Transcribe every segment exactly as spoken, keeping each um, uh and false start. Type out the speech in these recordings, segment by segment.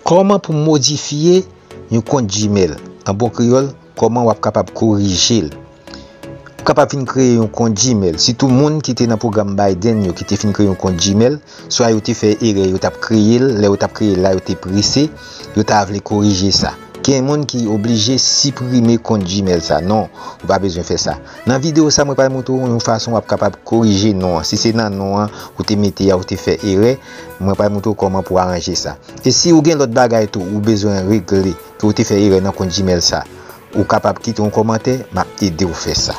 Kòman pou modifye yon kont Gmail? An bon kreyòl, kòman w ap kapab korije l? Ou kapab vin kreye yon kont Gmail. Sitou moun ki te nan pwogram Biden yo, ki te fin kreye yon kont Gmail, swa yo te fè erè, yo t ap kreye l, lè yo t ap kreye l la, yo te prese, yo ta vle korije sa. Gen moun ki oblije siprime kont Gmail sa. Non, ou pa bezwen fè sa. Nan videyo sa, mwen pral montre w yon fason w ap kapab korije non an. Si se nan non an ou te mete a, ou te fè erè, mwen pral montre w kòman pou aranje sa. E si ou gen lòt bagay tou ou bezwen regle, ke ou te fè erè nan kont Gmail sa, ou kapab kite yon kòmantè, m ap ede w fè sa.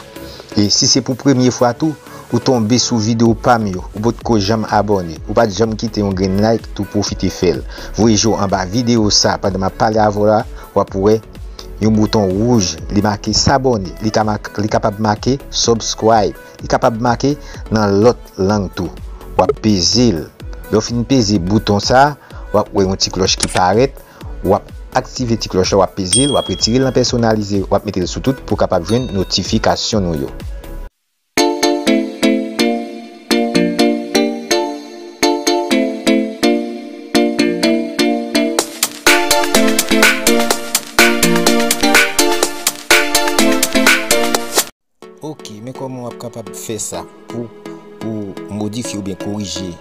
E si se pou premye fwa tou, ou tonbe sou videyo pa m yo, ou potko janm abòne, ou pa t janm kite yon grenn like, tou pwofite fè l. Voye je w anba videyo sa pandan m ap pale avè w la, w ap wè yon bouton wouj, li make s'abonner, li ka mak-, li kapab make subscribe, li kapab make nan lòt lang tou. W ap peze l. Lè w fin peze bouton sa, w ap wè yon ti klòch ki parèt, w ap aktive ti klòch la, w ap peze l, w ap retire l nan pèsonalize, w ap mete l sou tout pou w kapab jwenn notifikasyon nou yo. Ok, men kòman w ap kapab fè sa pou, pou modifye oubyen korije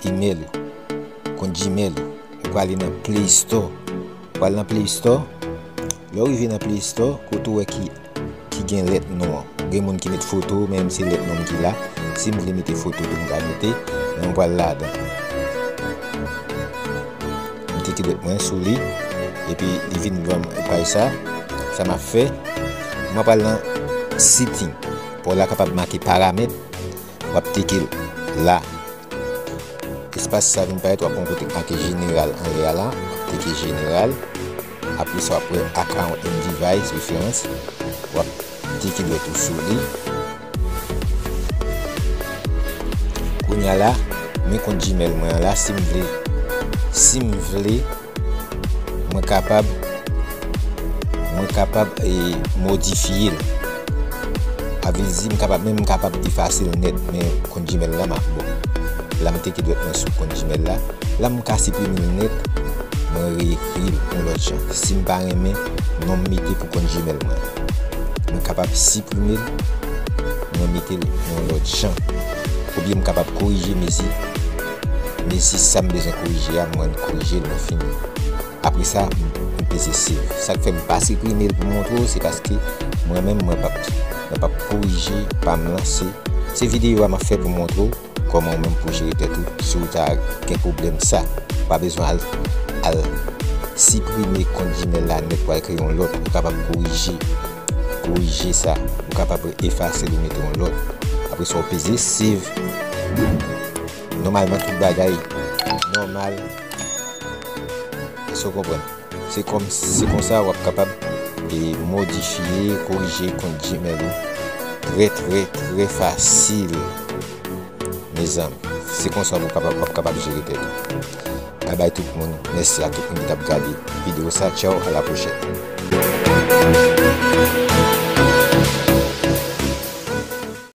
email ou, kont Gmail ou. Ou prale nan Play Store. Ou pral nan Play Store. Lè w rive nan Play Store, kote w wè ki, ki gen lèt non an. Gen moun ki met foto, men m se lèt non m ki la. Si m vle mete foto tou, m ka mete, men m pral ladan. M teke dwèt mwen sou li, epi li vin ban m paj sa. Sa m ap fè, mwen pral nan setting. Pò la kapab make paramèt, w ap teke l la. Espas sa vin parèt, w ap wè yon kote k make jeneral anlè a la, w ap teke jeneral. Apre sa, w ap wè account and device reference, w ap teke dwèt ou sou li. Kounye a la, men kont Gmail mwen an la, si m vle, si m vle, mwen kapab, mwen kapab, e, modifye l. Sa vle di, m kapab, menm m kapab efase l nèt, men kont Gmail la, m ap bon. La, m teke dwèt mwen sou kont Gmail la. La, m ka siprime l nèt, mwen reyekri l yon lòt jan. Si m pa renmen non m mete pou kont Gmail mwen, mwen kapab siprime l, mwen mete l yon lòt jan. Oubyen m kapab korije mezi, mezi sa m bezwen korije a, mwen korije l, mwen fini. Apre sa, m, m peze save. Sa k fè m pa siprime l pou m montre w, se paske mwen menm, mwen p ap, mwen p ap korije pa m lan. Se, se videyo a m ap fè pou m montre w kòman ou menm pou jere tèt ou si w ta gen pwoblèm sa. Ou pa bezwen al, al siprime kont Gmail la nèt pou al kreye yon lòt. Ou kapab korije, korije sa. Ou kapab efase l ou mete yon lòt. Apre sa, w peze save. Nòmalman, tout bagay nòmal. Èske w konprann? Se kòm, se konsa w ap kapab, e, modifye, korije kont Gmail ou. Trè, trè, trè fasil. Mezanmi, se konsa w kapab, w ap kapab jere tèt ou. Babay tout moun. Mèsi a tout moun ki t ap gade videyo sa. Tchaw, a la pwochèn.